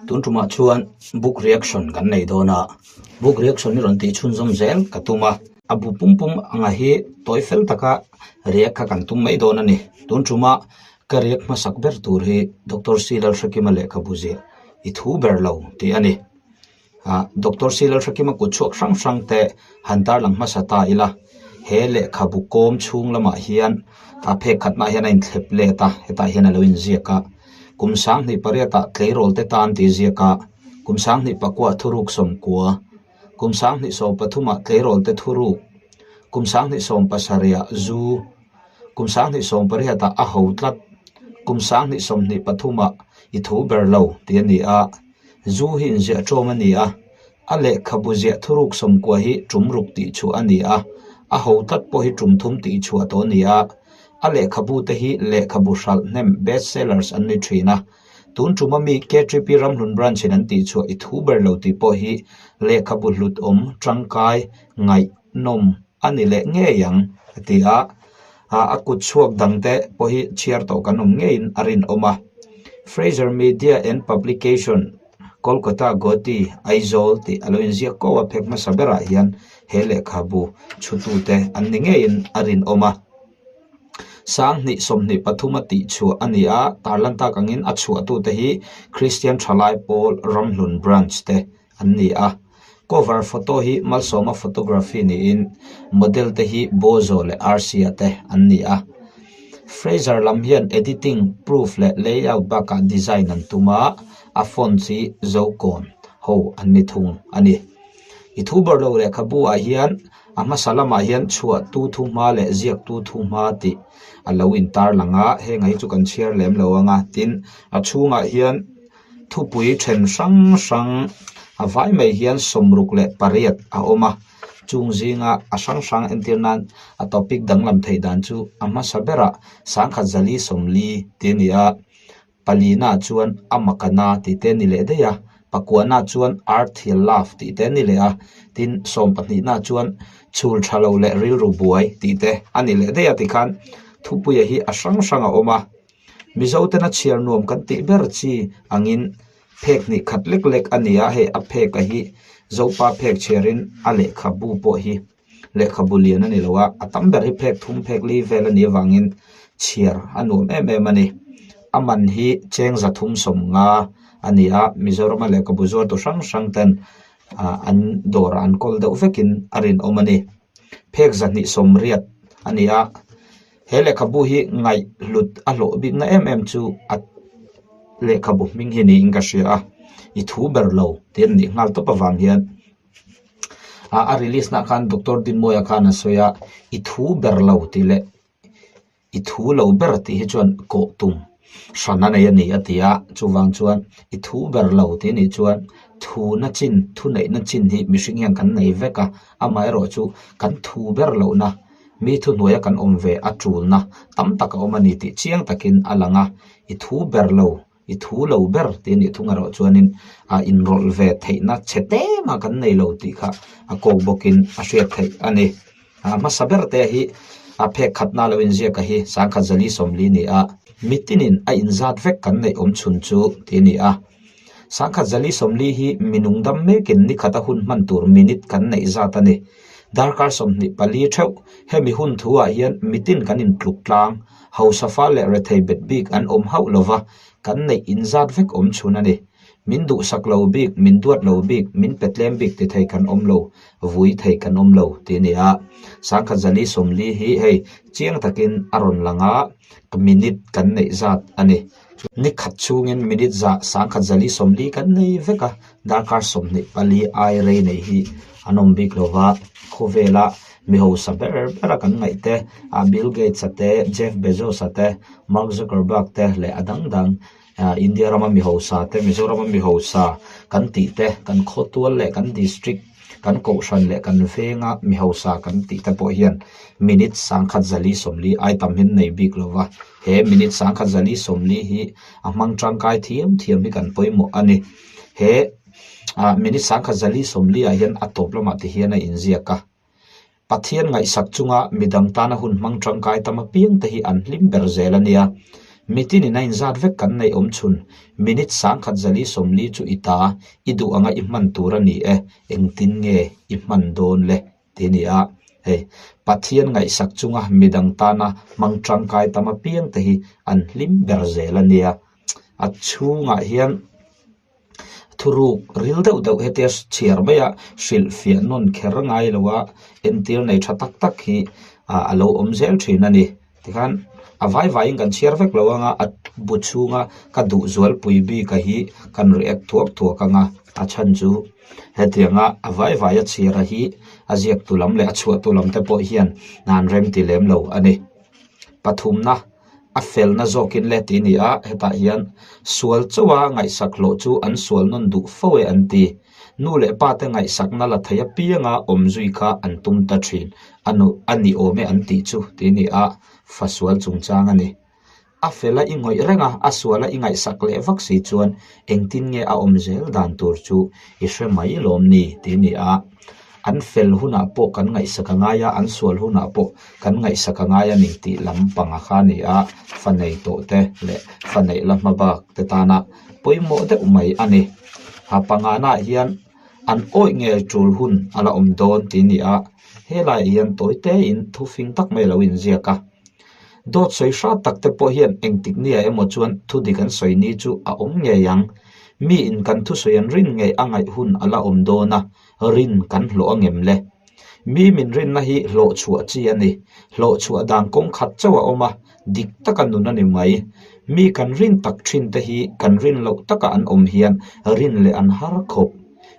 Tun tumah chuan book reaction kan nei dawn a, book reaction hi rawn tih chhunzawm zel ka tum a, a bu pum pum anga hi tawi fel taka react kha kan tum mai dawn a ni. Tun tuma ka react hmasak ber tur hi Doctor C Lalhrekima lehkhabu ziah i thu ber lo tih a ni. Ah Doctor C Lalhrekima kut chhuak hrang hrang te han tarlang hmasa ta ila, he lehkhabu kawm chhung lamah hian a phek khatnaah hian a inthlep let a, hetah hian a lo inziak a. Kum sanghnih pariatah tleirawl te tan tih ziak a, kum sanghnih pakuah thuruk sawmkua, kum sanghnih sawm pathumah tleirawl te thuruk, kum sanghnih sawm pasarihah zu, kum sanghnih sawm pariatah a ho tlat, kum sanghnih sawmhnih pathumah i tho ber lo tih a ni a. Zu hi inziah ṭawm a ni a, a lehkhabu ziah thuruk sawmkua hi ṭum ruk tih chhuah a ni a, a ho tlat pawh hi ṭum thum tih chhuah tawh a ni a. A lehkhabu te hi lehkhabu hralh hnem, best sellers, an ni ṭhin a. Tun ṭuma mi KTP Ramhlun Branch in an tih chhuah i thu ber lo tih pawh hi lehkhabu hlut awm, ṭangkai, ngaihnawm a ni leh ngei ang, a ti a. A kut chhuak dangte pawh hi chhiar tawh kan awm ngeiin a rinawm a. Fraser Media and Publication, Kolkata, Guwahati, Aizawl tih a lo inziak ko a phek hmasa berah hian he lehkhabu chhutute an ni ngeiin a rinawm a. Sanghnih 23 a tihchhuah a ni a, tarlan tak angin a chhuahtute hi Kristian Thalai Pawl Ramhlun Branch te an ni a. Cover photo hi Malsawma photography niin model te hi Bozo leh Arsia te an ni a. Fraser lam hian editing, proof leh layout bakah design an tum a, a fonts hi Zokawn ho an ni thung a ni. I thu ber lo lehkhabu ah hian a hmasa lamah hian chhuahtu thuhma leh ziaktu thuhma tih a lo intar lang a, heng hi chu kan chhiar lem lo ang a, tin a chhungah hian thupui then hrang hrang a vai mai hian 68 a awm a, chung zinga a hrang hrang entir nan a topic danglam theih dan chu a hmasa berah 1440 tih a ni a. Palina chuan a makana tih te a ni leh daih a, pakuana chuan Earth hi love tih te a ni leh a, tin sawmpahnihna chuan chhul tha lo leh rilru buai tih te a ni leh daih a tikhan thupuia hi a hrang hrang a awm a. Mizo tena chhiar nuam kan tih ber chi angin phek hnih khat lek lek a ni a, hei a phek a hi Zopa phek chhiarin a lehkhabu pawh hi lehkhabu lian a ni lo a, a tam ber hi phek thum phek li vel a nih avangin chhiar a nuam em em a ni. A man hi cheng 350 a ni a, Mizorama lehkhabu zuartu hrang hrang ten ah an dawrah an kawl deuh vekin a rinawm a ni. Phek 280 a ni a, he lehkhabu hi ngaihhlut a hlawh bikna em em chu a lehkhabu hming hi niin ka hria a, i thu ber lo tih a nih nghal tawp avang hian. Ah a release nah khan Doctor Dinmawia khan a sawi a, i thu ber lo tih leh i thu lo ber tih hi chuan kawh tum hran a nei a ni a ti a, chuvang chuan i thu ber lo tih anih chuan thu na chin thu neih na chin hi mihring hian kan nei vek a, amaherawh chu kan thu ber lohna mi thuhnuaia kan awm ve a tulna tam tak a awm a ni tih chiang takin a lang a, i thu ber lo. I thu lo ber tih a nih thung erawh chuanin a inrawlh ve theihna chhe tlema kan nei lo tih kha a kawk bawkin a hriat theih a ni. A hmasa ber te hi a phek khatna lo inziak a hi 1440 ni a, mitinin a inzat vek kan neih awm chhun chu tih a ni a. 1440 hi minung dam mekin nikhata hun hman tur minute kan neih zat a ni. Darkar 24 theuh hemi hun thuah hian mitin kan intluk tlang. Hausa fa leh rethei bet bik an awm hauh lova, kan neih inzat vek awm chhun a ni. Min duhsak lo bik, min duat lo bik, min pe tlem bik ti thei kan awm lo, vui thei kan awm lo tih a ni a. 1440 hi hei chiang takin a rawn lang a, minute kan neih zat a ni. Ni khat chhungin minute zah 1440 kan nei vek a, darkar 24 ai rei nei hi an awm bik lova, khawvela mi hausa ber ber a kan ngaih te, Bill Gates a te, Jeff Bezos a te, Mark Zuckerberg te leh a dang dang India rama mi hausa te, Mizorama mi hausa kan tih te, kan khawtual leh kan district, kan kohhran leh kan venga mi hausa kan tih te pawh hian minute 1440 ai tam hian nei bik lova, he minute 1440 hi a hmang tangkai thiam thiam hi kan pawimawh a ni. He minute 1440 ah hian a tawp lamah ti hian a inziak a. Pathian ngaihsak chunga midang tana hun hmang tangkai tam apiang te hi an hlim ber zel a nia. Mitinin a inzat vek kan neih awm chhun, minute 1040 chu i ta, i duh anga i hman tur a ni e, engtin nge i hman dawn le? Ti a ni a. Hei, Pathian ngaihsak chunga midang tana hmang tangkai tam apiang te hi an hlim ber zel a nia. A chhungah hian Thuruk ril deuh deuh hetia chhiar mai a hrilhfiah nawn kher ngai lo a, entir nei tha tak tak hi a lo awm zel thin a ni. Tikhan a vai vaiin kan chhiar vek lo anga a bu chhunga ka duh zualpui bik a hi kan react thuak thuak anga a chhan chu hetianga a vai vaia chhiar a hi a ziaktu lam leh a chhuahtu lam te pawh hian an remti lem lo a ni. Pathumna. A felna zawkin le tih a ni a, hetah hian sual chauha ngaihsak hlawh chu an sual nawn duh fo e an ti. Nu leh pa te ngaihsakna la thei apianga awm zui kha an tum ta thin a nu a ni awm e an tih chu tih a ni a, fa sual chungchang a ni. A fela i ngawih reng a, a suala i ngaihsak leh vak si chuan engtin nge a awm zel dan tur chu i hre mai lawm ni tih a ni a. An fel hunah pawh kan ngaihsak a ngai a, an sual hunah pawh kan ngaihsak a ngai a ni tih lam panga kha a ni a, fa nei tawh te leh fa neih la hma bak te tana pawimawh deuh mai a ni. A pangana hian an awih ngei tul hun a la awm dawn tih a ni a, helaiah hian tawi tein thu fing tak mai a lo inziak a. Dawt sawi hrat tak te pawh hian engtik nia emaw chuan thu dik an sawi ni chu a awm ngei ang. Miin kan thusawi an rin ngei a ngaih hun a la awm dawn a, rin kan hlawh angem le? Mi min rinna hi hlawh chhuah chi a ni. Hlawh chhuah dan kawng khat chauh a awm a, dik taka nun a ni mai. Mi kan rin tak thin te hi kan rin loh taka an awm hian rin leh an har khawp.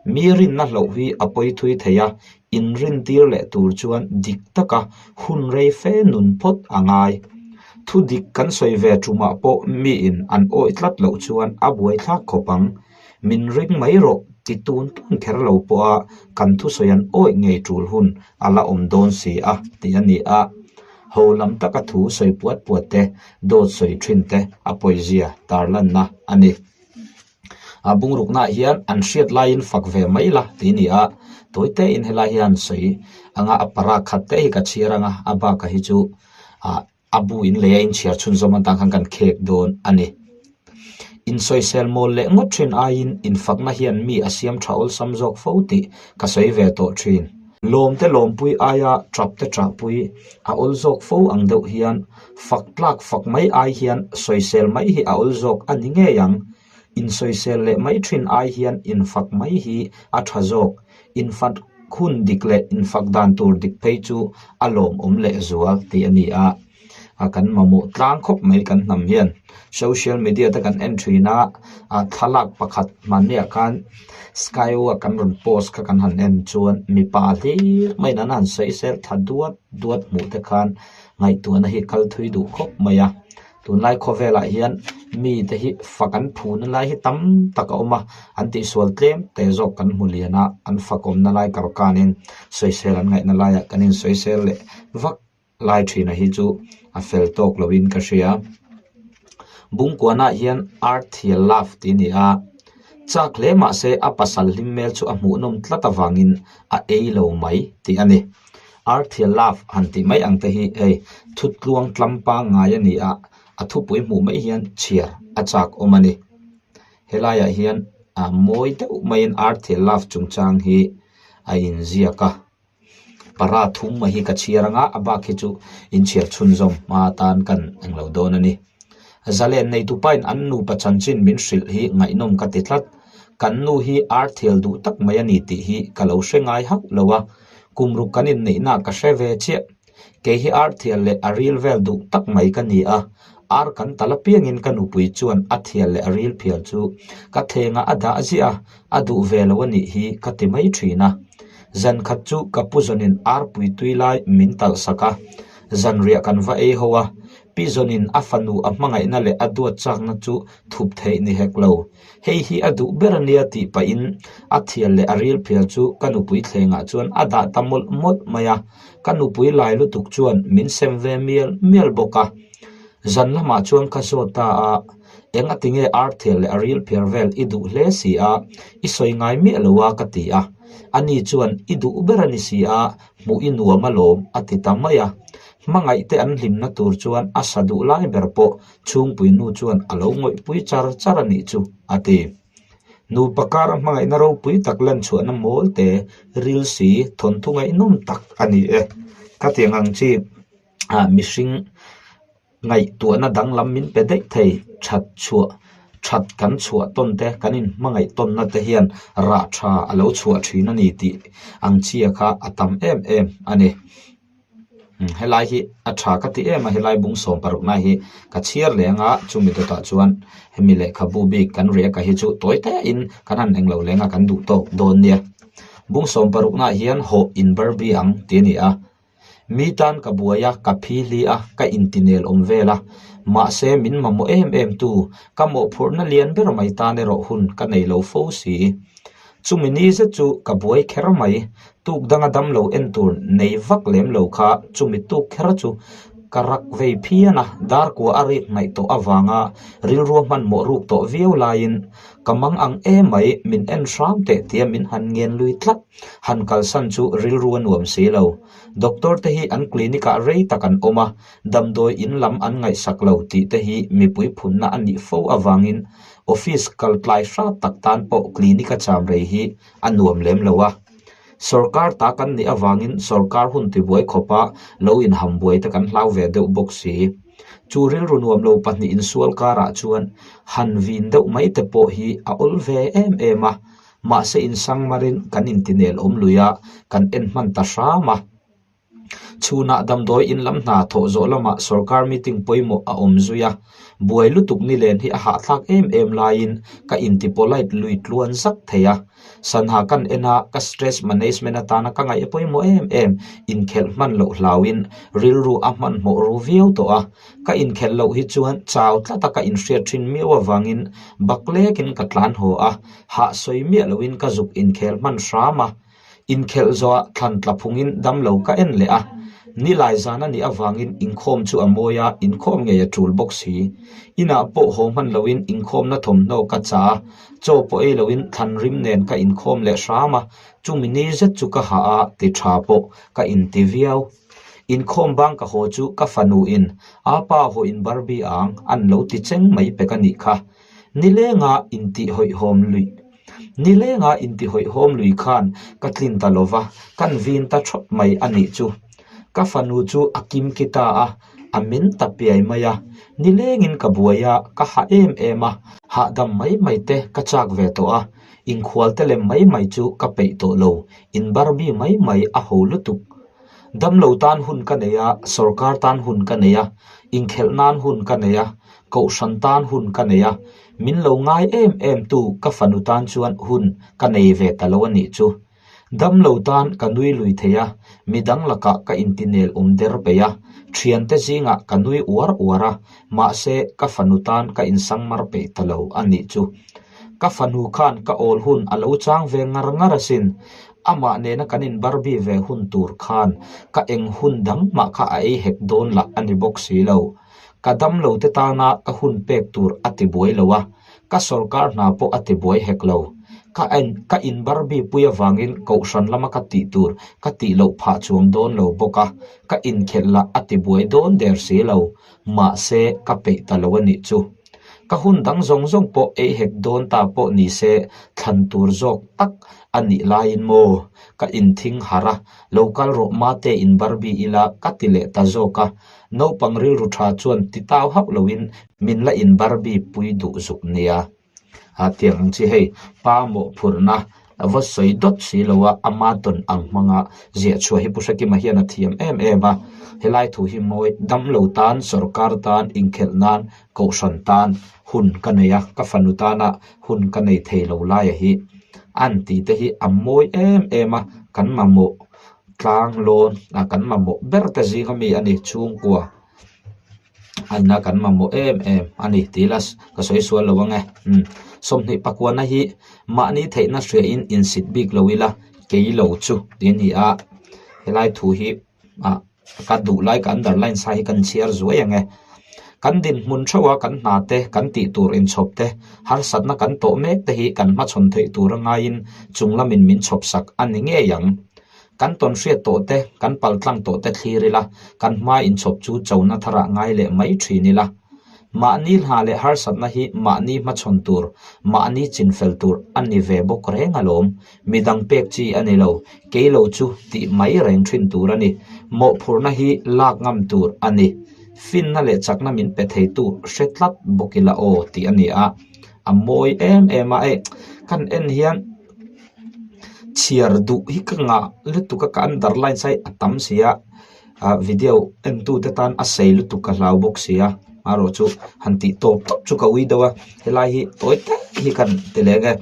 Mi rinna hloh hi a pawi thui thei a, inrintir leh tur chuan dik taka hun rei fe nun phawt a ngai. Thu dik kan sawi ve tumah pawh miin an awih tlat loh chuan a buaithlak khawp ang. Min ring mai rawh ti tun tun kher lo pawha kan thusawi an awih ngei tul hun a la awm dawn si a tih a ni a. Ho lam taka thu sawi puat puat te, dawt sawi thin te a pawizia tarlanna a ni. A bungruknaah hian an hriat laiin fak ve mai la tih a ni a, tawi tein helai hian sawi anga a para khat te hi ka chhiar anga a baka hi chu ah A bu in lei a inchhiar chhunzawm atang khan kan khek dawn a ni. Insawisel mawl leh ngawt thin aiin infakna hian mi a siam tha awlsam zawk fo tih ka sawi ve tawh thin. Lawmte lawmpui aia tap te ṭahpui a awl zawk fo ang deuh hian fak tlak fak mai ai hian sawisel mai hi a awl zawk a ni ngei ang. Insawisel leh mai thin ai hian infak mai hi a tha zawk. Infak hun dik leh infak dan tur dik phei chu a lawmawm leh zual tih a ni a. A kan mamawh tlang khawp mai kan hnam hian social media te kan en thin a, a thlalak pakhat hmanniah khan skywalk kan rawn post kha kan han en chuan mipa hlir maiin an han sawisel thla duat duat hmuh te khan ngaihtuahna hi kal thui duh khawp mai a. Tunlai khawvelah hian mite hi fak an phuna lai hi tam tak a awm a, an tihsual tlem te zawk kan hmu lian a, an fakawmna lai kar kanin sawisel an ngaihna laiah kan insawisel leh vak lai thina hi chu a fel tawk loin ka hria. Bungkuanah hian Art hial love tih a ni a, chak hle mah se a pasal hlim hmel chu a hmuhnawm tlat avangin a ei lo mai tih a ni. Arthia love han tih mai ang te hi hei thutluang tlam pangngai a ni a, a thupui hmuh mai hian chhiar a chak awm a ni. Helaiah hian a mawi deuh maiin Arthia love chungchang hi a inziak a, para thum mai hi ka chhiar anga a bak hi chu inchhiar chhunzawm hma atan kan englo dawn a ni. Zalen neitupain an nupa chanchin min hrilh hi ngaihnawm ka ti tlat. Kan nu hi Arthial duh tak mai a ni tih hi ka lo hre ngai hauh lo a, Kum ruk kan inneihna ka hre ve chiah. Kei hi ar thial leh a ril vel duh tak mai ka ni a, ar kan tal apiangin ka nupui chuan a thial leh a ril phial chu ka thengah a dah ziah a, a duh ve lo a nih hi ka ti mai thin a. Zan khat chu ka pu zawnin arpui tui lai min talh sak a, zanriah kan va ei ho a, pi zawnin a fanu a hmangaihna leh a duat chakna chu thup theih ni hek lo. Hei hi a duh ber a nia tih pahin a thial leh a ril phial chu ka nupui thlengah chuan a dah ta mawlh mawlh mai a, ka nupui lai lutuk chuan min sem ve mial mial bawk a. Zan lamah chuan ka zawt ta a, Eng a tinge ar thial leh a ril phiar vel i duh hle si a, i sawi ngai miah lo a ka ti a. Ani chuan i duh ber a ni si a, hmuh i nuam alawm a ti ta mai a. Hmangaihte an hlimna tur chuan a sa duh lai ber pawh chhungpui nu chuan a lo ngawihpui char char a nih chu, a ti. Nupa kara hmangaihna ropui tak lan chhuahna mawl te, ril si, thawnthu ngaihnawm tak a ni e. Khatiang ang chi ah mihring ngaihtuahna danglam min pe daih thei, that chhuah that kan chhuah tawn te, kan inhmangaih tawnna te hian rah tha a lo chhuah thin a ni tih ang chia kha a tam em em a ni. Helai hi a tha ka ti em a, helai bung 16 na hi ka chhiar leh anga chumi dawtah chuan hemi lehkhabu bik kan riak a hi chu tawi te in kan han englo leng a kan duh tawk dawn nia. Bung 16 na hian hawh in Barbie ang tih a ni a, mi tan ka buai a, ka phili a, ka intinel awm vel a, mahse min mamawh em em tu, ka mawhphurhna lian ber mai tan erawh hun ka nei lo fo si. Chumi ni zet chu ka buai kher mai, tuk danga damlo en tur nei vak lem lo kha chumi tuk kher chu ka rak vei phian a, dar kua a rik hnaih tawh avanga rilrua hmanhmawh ruk tawh viau laiin ka mang ang emai min en hram teh tia min han ngen lui tlat, han kalsan chu rilru a nuam si lo. Doctor te hi an clinic ah rei tak an awm a, damdawi in lam an ngaihsak lo tih te hi mipui phunna a nih fo avangin Office kal tlai hrat tak tan pawh clinic a cham rei hi a nuam lem lo a. Sorkar ta kan nih avangin sorkar hun tibuai khawpa lo inham buai te kan hlau ve deuh bawk si. Chu rilru nuam lo pahnih insual karah chuan han vin deuh mai te pawh hi a awl ve em em a, mahse insangmarin kan intinel awm lui a, kan en hman ta hram a. Chhunah damdawi in lam hna thawh zawh lamah sorkar meeting pawimawh a awm zui a, buai lutuk nilen hi a hahthlak em em laiin ka inti polite lui tluan zak thei a. Sanha kan en a, ka stress management atana ka ngaih pawimawh em em, inkhelh hman loh hlauin rilru a hmanhmawh ru viau tawh a. Ka inkhelh loh hi chuan chau tlata ka inhriat thin miau avangin baklekin ka tlan haw a, hah sawi miah loin ka zuk inkhel hman hram a. Inkhelh zawhah thlan tla phungin damlo ka en leh a, nilai zan a nih avangin inkhawm chu a mawi a, inkhawm ngei a tul bawk si. Inah pawh haw hman loin inkhawmna thawmhnaw ka chah a, chaw pawh ei loin thlan rim nen ka inkhawm leh hram a, chumi ni zet chu ka hah a, ti tha pawh ka inti viau. Inkhawm bang ka haw chu ka fanu in, Apa haw in Barbie ang an lo ti cheng mai pek a nih kha. Nilenga intihhawihhawm luih Nilenga intihawihhawm lui khan ka tlin ta lo va, kan vin ta thawp mai a nih chu. Ka fanu chu a kim ki ta a, a min ta piai mai a. Nilengin ka buai a, ka hah em em a, hahdam mai mai te ka chak ve tawh a, inkhual te lem mai mai chu ka peih tawh lo, in Barbie mai mai a ho lutuk. Damlo tan hun ka nei a, sorkar tan hun ka nei a, inkhelh nan hun ka nei a, kohhran tan hun ka nei a, Min lo ngai em em tu ka fanu tan chuan hun ka nei ve ta lo a nih chu. Damlo tan ka nui lui thei a, midang lakah ka intinel awm der peih a, thiante zingah ka nui uar uar a, mahse ka fanu tan ka insangmar peih ta lo a nih chu. Ka fanu khan ka awl hun a lo chang ve ngar ngar asin, amah nena kan inbarbi ve hun tur khan ka eng hun dang mah kha a ei hek dawn lah a ni bawk si lo. Ka damlo te tana ka hun pek tur a ti buai lo a, ka sorkar hna pawh a ti buai hek lo. Ka en ka in Barbie pui avangin kohhran lama ka tih tur ka tih loh phah chuang dawn lo bawk a, ka inkhelh lah a ti buai dawn der si lo. Mahse, ka peih ta lo a nih chu. Ka hun dang zawng zawng pawh ei hek dawn ta pawh ni se thlan tur zawk tak a nih laiin maw? Ka inthing harh a, lo kal rawh mate in Barbie ila ka ti leh ta zawk a, Naupang rilru tha chuan ti tau hauh loin min la in Barbie pui duh zuk nia. A tiang ang chi hei pa mawhphurhna va sawi dawt si lo a, ama tawn ang hmanga ziah chhuah hi Pu Hrekima hian a thiam em em a. Helai thu hi mawi damlo tan, sorkar tan, inkhelh nan, kohhran tan hun ka nei a, ka fanu tana hun ka nei thei lo laia hi an tih te hi a mawi em em a, kan mamawh tlang lawn a kan mamawh ber te zing ami a ni chhungkua anna kan mamawh em em a ni tih ila ka sawi sual lo ang e umm 29 na hi mahni theihna hria in insit bik lo ila kei lo chu tih a ni a helai thu hi ah ka duh lai ka underline sa hi kan chhiar zuai ang e kan dinhmun theuh a kan hna te kan tih tur inchhawp te harsatna kan tawh mek te hi kan hmachhawn theih tur a ngaiin chung lamin min chhawp sak a ni ngei ang. Kan tawn hriat tawh te, kan paltlang tawh te thlir ila, kan hma inchhawp chu chona tharah ngai leh mai thin ila. Mahni hna leh harsatna hi mahni hmachhawn tur, mahni chinfel tur a ni ve bawk reng alawm. Midang pek chi a ni lo, kei lo chu tih mai reng thin tur a ni. Mawhphurhna hi lak ngam tur a ni. Finna leh chakna min pe theitu hre tlat bawk ila aw tih a ni a. A mawi em em a, hei kan en hian chhiar duh hi ka ngah lutuk a, ka underline sai a tam si a, ah video en tu te tan a sei lutuk ka hlau bawk si a, amaherawh chu han tih tawp tawp chu ka ui deuh a, helai hi tawi tak hi kan ti leng e.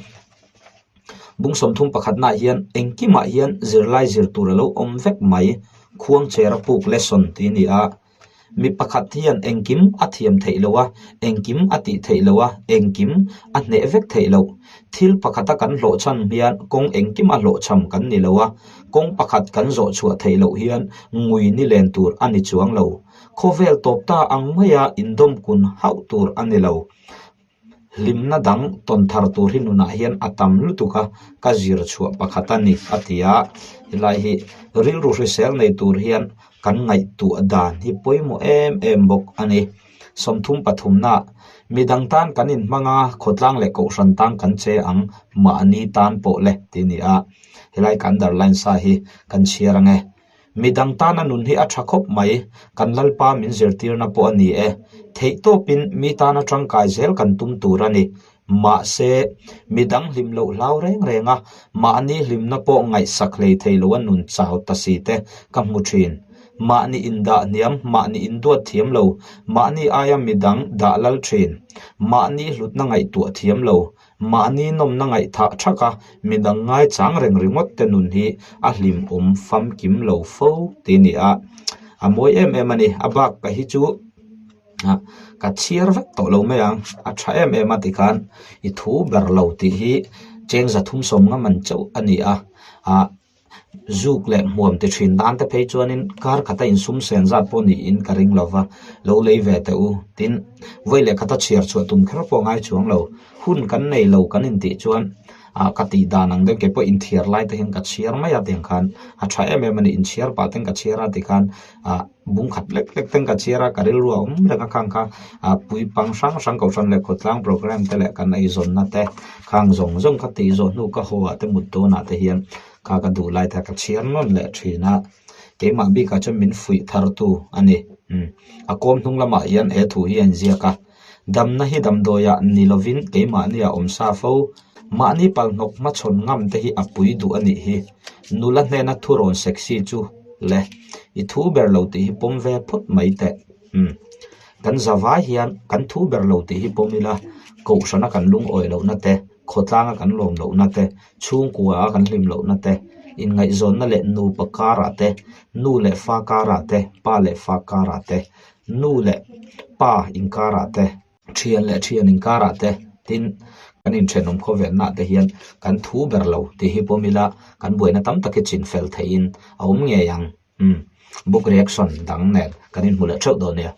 Bung 31 naah hian engkimah hian zirlai zir tur a lo awm vek mai, khuangchera puk lesson tih a ni a. Mi pakhat hian engkim a thiam theih loh a, engkim a tih theih loh a, engkim a hneh vek theih loh. Thil pakhata kan hlawhchham hian kawng engkim a hlawhchham kan ni lo a, kawng pakhat kan zawh chhuah theih loh hian ngui ni len tur a ni chuang lo. Khawvel tawp ta ang maia indawmkun hauh tur a ni lo. Hlimna dang tawn thar tur hi nunah hian a tam lutuk a, ka zir chhuah pakhat a ni, a ti a. Helai hi rilru hrisel nei tur hian kan ngaihtuah dan hi pawimawh em em bawk a ni. 33 na, midang tan kan inhmang a, khawtlang leh kohhran tan kan che ang, mahni tan pawh le tih a ni a. Helai ka underline sa hi kan chhiar ang e. Midang tana nun hi a tha khawp mai, kan Lalpa min zirtirna pawh a ni e. Theihtawpin mi tana tangkai zel kan tum tur a ni. Mahse, midang hlim loh hlau reng reng a, mahni hlimna pawh ngaihsak hlei thei lo a nun chau ta si te ka hmu thin. Mahni indah hniam, mahni induat thiam lo, mahni aia midang dah lal thin, mahni hlutna ngaihtuah thiam lo, Mahni nawmna ngaihthah thak a, midang ngaichang reng ringawt te nun hi a hlimawm famkim lo fo tih a ni a, a mawi em em a ni. A bak ka hi chu ka chhiar vek tawh lo mai ang, a tha em em a tikhan i thu ber lo tih hi cheng 390 man chauh a ni a, ah. Zuk leh hmuam ti thin dan te phei chuanin kar khata insum sen zat pawh niin ka ring lova, lo lei ve teh u. Tin, vawi leh khata chhiar chhuah tum kher pawh ngai chuang lo. Hun kan nei lo kan intih chuan ah ka tih dan ang deuh keipawh inthiar lai te hian ka chhiar mai a tiang khan a tha em em a ni. Inchhiar pah ten ka chhiar a tikhan ah bung khat lek lek ten ka chhiar a, ka rilru a awm reng a khang kha ah puipang hrang hrang kohhran leh khawtlang program te leh kan eizawnna te khang zawng zawng ka tih zawh hnu ka haw ah te mut dawnah te hian kha ka duh lai te ka chhiar nawn leh thin a, keimah bikah chuan min fuih thar tu a ni. Umm a kawm hnung lamah hian he thu hi a inziak a, damna hi damdawiah ni lovin keimahni a awm sa fo, mahni palhnawk hmachhawn ngam te hi a pui duh a nih hi. Nula hnena thurawn sexy chu le, i thu ber lo tih hi pawm ve phawt mai teh. Umm kan zavai hian kan thu ber lo tih hi pawm ila, kohhrana kan lungawi lohna te, khawtlanga kan lawm lohna te, chhungkua a kan hlim lohna te, inngaihzawnna leh nupa karah te, nu leh fa karah te, pa leh fa karah te, nu leh pa inkarah te, thian leh thian inkarah te, tin kan inthenawm khawvelnaah te hian kan thu ber lo tih hi pawm ila kan buaina tam tak hi chinfel theihin a awm ngei ang. Umm book reaction dang nen kan inhmu leh theuh dawn nia.